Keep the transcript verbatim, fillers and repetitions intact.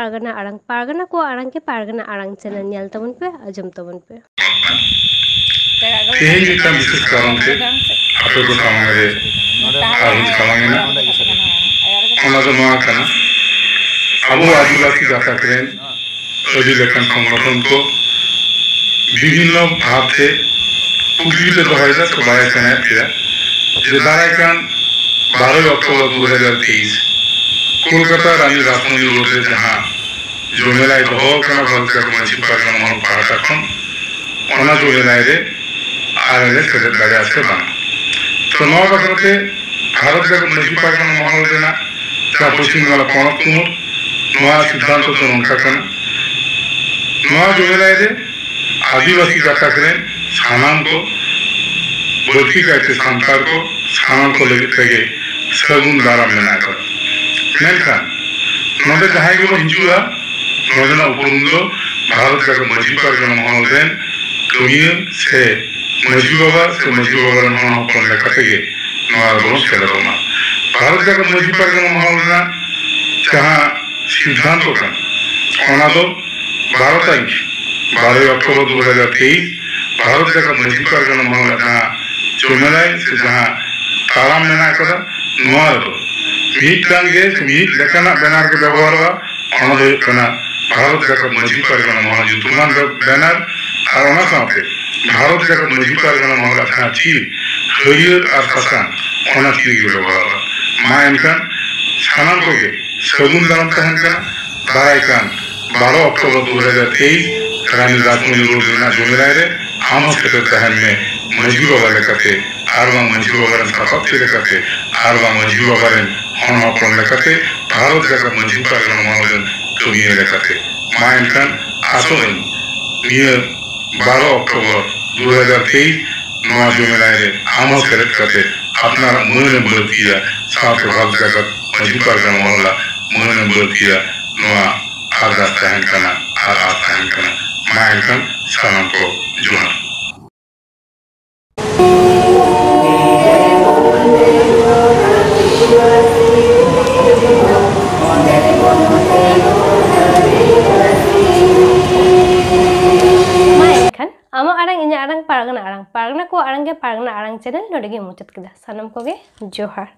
ᱯᱟᱨᱜᱟᱱᱟ ᱟᱲᱟᱝ, ᱯᱟᱨᱜᱟᱱᱟ ᱠᱚᱣᱟᱜ ᱟᱲᱟᱝ ᱠᱤ ᱯᱟᱨᱜᱟᱱᱟ ᱟᱲᱟᱝ ᱪᱮᱱᱮᱞ ᱧᱮᱞ ᱛᱟᱵᱚᱱ ᱯᱮ, ᱟᱸᱡᱚᱢ ᱛᱟᱵᱚᱱ ᱯᱮ᱾ ᱛᱮᱦᱮᱧ ᱢᱤᱫᱴᱟᱝ ᱵᱤᱥᱮᱥ ᱠᱟᱨᱚᱱ ᱛᱮ ᱟᱯᱮ ᱠᱚ ᱥᱟᱢᱟᱝ ᱨᱮ ᱟᱨᱦᱚᱸ ᱥᱟᱢᱟᱝ ᱮᱱᱟ, ᱚᱱᱟ ᱫᱚ ᱱᱚᱣᱟ ᱠᱟᱱᱟ, ᱟᱵᱚ ᱟᱹᱫᱤᱵᱟᱹᱥᱤ ᱜᱟᱛᱟᱠ ᱨᱮᱱ ᱟᱹᱰᱤ ᱞᱮᱠᱟᱱ ᱥᱚᱝᱜᱚᱴᱷᱚᱱ ᱠᱚ ᱵᱤᱵᱷᱤᱱᱱᱚ ᱵᱷᱟᱵᱽ ᱛᱮ ᱠᱩᱠᱞᱤ ᱯᱮ ᱫᱚᱦᱚᱭᱮᱫᱟ ᱥᱮ ᱵᱟᱲᱟᱭ ᱥᱟᱱᱟᱭᱮᱫ ᱯᱮᱭᱟ ᱡᱮ ᱫᱟᱨᱟᱭ ᱠᱟᱱ ᱵᱟᱨᱚᱭ ᱚᱠᱴᱳᱵᱚᱨ ᱫᱩ ᱦᱟᱡᱟᱨ ᱛᱮᱭᱤᱥ ᱠᱳᱞᱠᱟᱛᱟ ᱨᱟᱱᱤ ᱨᱟᱥᱢᱚᱱᱤ ᱨᱳᱰ ᱨᱮ ᱡᱟᱦᱟᱸ ᱡᱚᱢᱮᱞᱟᱭ ᱫᱚᱦᱚ ᱟᱠᱟᱱᱟ ᱵᱷᱟᱨᱚᱛ ᱡᱟᱠᱟᱛ ᱢᱟᱹᱡᱷᱤ ᱯᱟᱨᱜᱟᱱᱟ ᱢᱚᱦᱚᱞ ᱯᱟᱦᱴᱟ ᱠᱷᱚᱱ, ᱚᱱᱟ ᱡᱚᱢᱮᱞᱟᱭ ᱨᱮ ᱟᱞᱮ ᱞᱮ ᱥᱮᱞᱮᱫ ᱫᱟᱲᱮᱭᱟᱜᱼᱟ ᱥᱮ ᱵᱟᱝ? ᱛᱚ, ᱱᱚᱣᱟ ᱵᱟᱠᱷᱨᱟ ᱛᱮ ᱵᱷᱟᱨᱚᱛ ᱡᱟᱠᱟᱛ ᱢᱟᱹᱡᱷᱤ ᱯᱟᱨᱜᱟᱱᱟ ᱢᱚᱦᱚᱞ ᱨᱮᱱᱟᱜ ᱡᱟᱦᱟᱸ ᱯᱚᱥᱪᱤᱢ ᱵᱟᱝᱞᱟ ᱯᱚᱱᱚᱛ ᱠᱩᱢᱩᱴ, ᱱᱚᱣᱟ ᱥᱤᱫᱽᱫᱷᱟᱱᱛᱚ ᱫᱚ ᱱᱚᱝᱠᱟ ᱠᱟᱱᱟ, ᱱᱚᱣᱟ ᱡᱚᱢᱮᱞᱟᱭ ᱨᱮ ᱟᱹᱫᱤᱵᱟᱹᱥᱤ ᱜᱟᱛᱟᱠ ᱨᱮᱱ ᱥᱟᱱᱟᱢ ᱠᱚ, ᱵᱟᱹᱲᱛᱤ ᱠᱟᱭᱛᱮ ᱥᱟᱱᱛᱟᱲ ᱠᱚ, ᱥᱟᱱᱟᱢ ᱠᱚ ᱞᱟᱹᱜᱤᱫ ᱛᱮᱜᱮ ᱥᱟᱹᱜᱩᱱ ᱫᱟᱨᱟᱢ ᱢᱮᱱᱟᱜ ᱟᱠᱟᱫᱟ᱾ ᱢᱮᱱᱠᱷᱟᱱ ᱱᱚᱰᱮ ᱡᱟᱦᱟᱸᱭ ᱜᱮᱵᱚᱱ ᱦᱤᱡᱩᱜᱼᱟ, ᱱᱚᱰᱮᱱᱟᱜ ᱩᱯᱨᱩᱢ ᱫᱚ ᱵᱷᱟᱨᱚᱛ ᱡᱟᱠᱟᱛ ᱢᱟᱹᱡᱷᱤ ᱯᱟᱨᱜᱟᱱᱟ ᱢᱚᱦᱚᱞ ᱨᱮᱱ ᱠᱟᱹᱢᱤᱭᱟᱹ ᱥᱮ ᱢᱟᱹᱡᱷᱤ ᱵᱟᱵᱟ ᱥᱮ ᱢᱟᱹᱡᱷᱤ ᱵᱟᱵᱟ ᱨᱮᱱ ᱦᱚᱱ ᱦᱚᱯᱚᱱ ᱞᱮᱠᱟ ᱛᱮᱜᱮ ᱱᱚᱣᱟ ᱨᱮᱵᱚᱱ ᱥᱮᱞᱮᱫᱚᱜ ᱢᱟ᱾ ᱵᱷᱟᱨᱚᱛ ᱡᱟᱠᱟᱛ ᱢᱟᱹᱡᱷᱤ ᱯᱟᱨᱜᱟᱱᱟ ᱢᱚᱦᱚᱞ ᱨᱮᱱᱟᱜ ᱡᱟᱦᱟᱸ ᱥᱤᱫᱽᱫᱷᱟᱱᱛᱚ ᱠᱟᱱᱟ, ᱚᱱᱟ ᱫᱚ ᱵᱟᱨᱚ ᱛᱟᱹᱨᱤᱠᱷ, ᱵᱟᱨᱚᱭ ᱚᱠᱴᱳᱵᱚᱨ ᱫᱩ ᱦᱟᱡᱟᱨ ᱛᱮᱭᱤᱥ, ᱵᱷᱟᱨᱚᱛ ᱡᱟᱠᱟᱛ ᱢᱟᱹᱡᱷᱤ ᱯᱟᱨᱜᱟᱱᱟ ᱢᱚᱦᱚᱞ ᱨᱮᱱᱟᱜ ᱡᱟᱦᱟᱸ ᱡᱚᱢᱮᱞᱟᱭ ᱥᱮ ᱡᱟᱦᱟᱸ ᱛᱟᱲᱟᱢ ᱢᱮᱱᱟᱜ ᱟᱠᱟᱫᱟ, ᱱᱚᱣᱟ ᱨᱮᱫᱚ ᱢᱤᱫᱴᱟᱝ ᱜᱮ ᱥᱮ ᱢᱤᱫ ᱞᱮᱠᱟᱱᱟᱜ ᱵᱮᱱᱟᱨ ᱜᱮ ᱵᱮᱵᱚᱦᱟᱨᱚᱜᱼᱟ, ᱚᱱᱟ ᱫᱚ ᱦᱩᱭᱩᱜ ᱠᱟᱱᱟ ᱵᱷᱟᱨᱚᱛ ᱡᱟᱠᱟᱛ ᱢᱟᱹᱡᱷᱤ ᱯᱟᱨᱜᱟᱱᱟ ᱢᱚᱦᱚᱞ ᱧᱩᱛᱩᱢᱟᱱ ᱵᱮᱱᱟᱨ, ᱟᱨ ᱚᱱᱟ ᱥᱟᱶᱛᱮ ᱵᱷᱟᱨᱚᱛ ᱡᱟᱠᱟᱛ ᱢᱟᱹᱡᱷᱤ ᱯᱟᱨᱜᱟᱱᱟ ᱢᱚᱦᱚᱞᱟᱜ ᱡᱟᱦᱟᱸ ᱪᱤᱨ ᱦᱟᱹᱨᱭᱟᱹᱲ ᱟᱨ ᱥᱟᱥᱟᱝ, ᱚᱱᱟ ᱪᱤᱨ ᱜᱮ ᱵᱮᱵᱚᱦᱟᱨᱚᱜᱼᱟ᱾ ᱢᱟ ᱮᱱᱠᱷᱟᱱ ᱥᱟᱱᱟᱢ ᱠᱚᱜᱮ ᱥᱟᱹᱜᱩᱱ ᱫᱟᱨᱟᱢ ᱛᱟᱦᱮᱱ ᱠᱟᱱᱟ᱾ ᱫᱟᱨᱟᱭ ᱠᱟᱱ ᱵᱟᱨᱚ ᱚᱠᱴᱳᱵᱚᱨ ᱫᱩ ᱦᱟᱡᱟᱨ ᱛᱮᱭᱤᱥ ᱨᱟᱱᱤ ᱨᱟᱥᱢᱚᱱᱤ ᱨᱳᱰ ᱨᱮᱱᱟᱜ ᱡᱚᱢᱮᱞᱟᱭ ᱨᱮ ᱟᱢ ᱦᱚᱸ ᱥᱮᱴᱮᱨ ᱛᱟᱦᱮᱱ ᱢᱮ ᱢᱟᱹᱡᱷᱤ ᱵᱟᱵᱟ ᱞᱮᱠᱟᱛᱮ ᱟᱨ ᱵᱟᱝ ᱢᱟᱹᱡᱷᱤ ᱵᱟᱵᱟ ᱨᱮᱱ ᱥᱟᱯᱟᱵ ᱛᱤ ᱞᱮᱠᱟᱛᱮ ᱟᱨ ᱵᱟᱝ ᱢᱟᱹᱡᱷᱤ ᱵᱟᱵᱟ ᱨᱮᱱ ᱦᱚᱱ ᱦᱚᱯᱚᱱ ᱞᱮᱠᱟᱛᱮ ᱵᱷᱟᱨᱚᱛ ᱡᱟᱠᱟᱛ ᱢᱟᱹᱡᱷᱤ ᱯᱟᱨᱜᱟᱱᱟ ᱢᱚᱦᱚᱞ ᱨᱮᱱ ᱠᱟᱹᱢᱤᱭᱟᱹ ᱞᱮᱠᱟᱛᱮ᱾ ᱢᱟ ᱮᱱᱠᱷᱟᱱ ᱟᱥᱚᱜ ᱟᱹᱧ ᱱᱤᱭᱟᱹ ᱵᱟᱨᱚ ᱚᱠᱴᱳᱵᱚᱨ ᱫᱩ ᱦᱟᱡᱟᱨ ᱛᱮᱭᱤᱥ ᱱᱚᱣᱟ ᱡᱚᱢᱮᱞᱟᱭ ᱨᱮ ᱟᱢ ᱦᱚᱸ ᱥᱮᱞᱮᱫ ᱠᱟᱛᱮ ᱟᱯᱱᱟᱨᱟᱜ ᱢᱟᱹᱱ ᱮᱢ ᱵᱟᱹᱲᱛᱤᱭᱟ, ᱥᱟᱶᱛᱮ ᱵᱷᱟᱨᱚᱛ ᱡᱟᱠᱟᱛ ᱢᱟᱹᱡᱷᱤ ᱯᱟᱨᱜᱟᱱᱟ ᱢᱚᱦᱚᱞᱟᱜ ᱢᱟᱹᱱ ᱮᱢ ᱵᱟᱹᱲᱛᱤᱭᱟ, ᱱᱚᱣᱟ ᱟᱨᱫᱟᱥ ᱛᱟᱦᱮᱱ ᱠᱟᱱᱟ ᱟᱨ ᱟᱥ ᱛᱟᱦᱮᱱ ᱠᱟᱱᱟ᱾ ᱢᱟ ᱮᱱᱠᱷᱟᱱ ᱥᱟᱱᱟᱢ ᱠᱚ ᱡᱚᱦᱟᱨ᱾ ᱤᱧᱟᱹᱜ ᱟᱲᱟᱝ ᱯᱟᱨᱜᱟᱱᱟ ᱟᱲᱟᱝ, ᱯᱟᱨᱜᱟᱱᱟ ᱠᱚᱣᱟᱜ ᱟᱲᱟᱝ ᱜᱮ ᱯᱟᱨᱜᱟᱱᱟ ᱟᱲᱟᱝ ᱪᱮᱱᱮᱞ ᱱᱚᱰᱮ ᱜᱮ ᱢᱩᱪᱟᱹᱫ ᱠᱮᱫᱟ᱾ ᱥᱟᱱᱟᱢ ᱠᱚᱜᱮ ᱡᱚᱦᱟᱨ᱾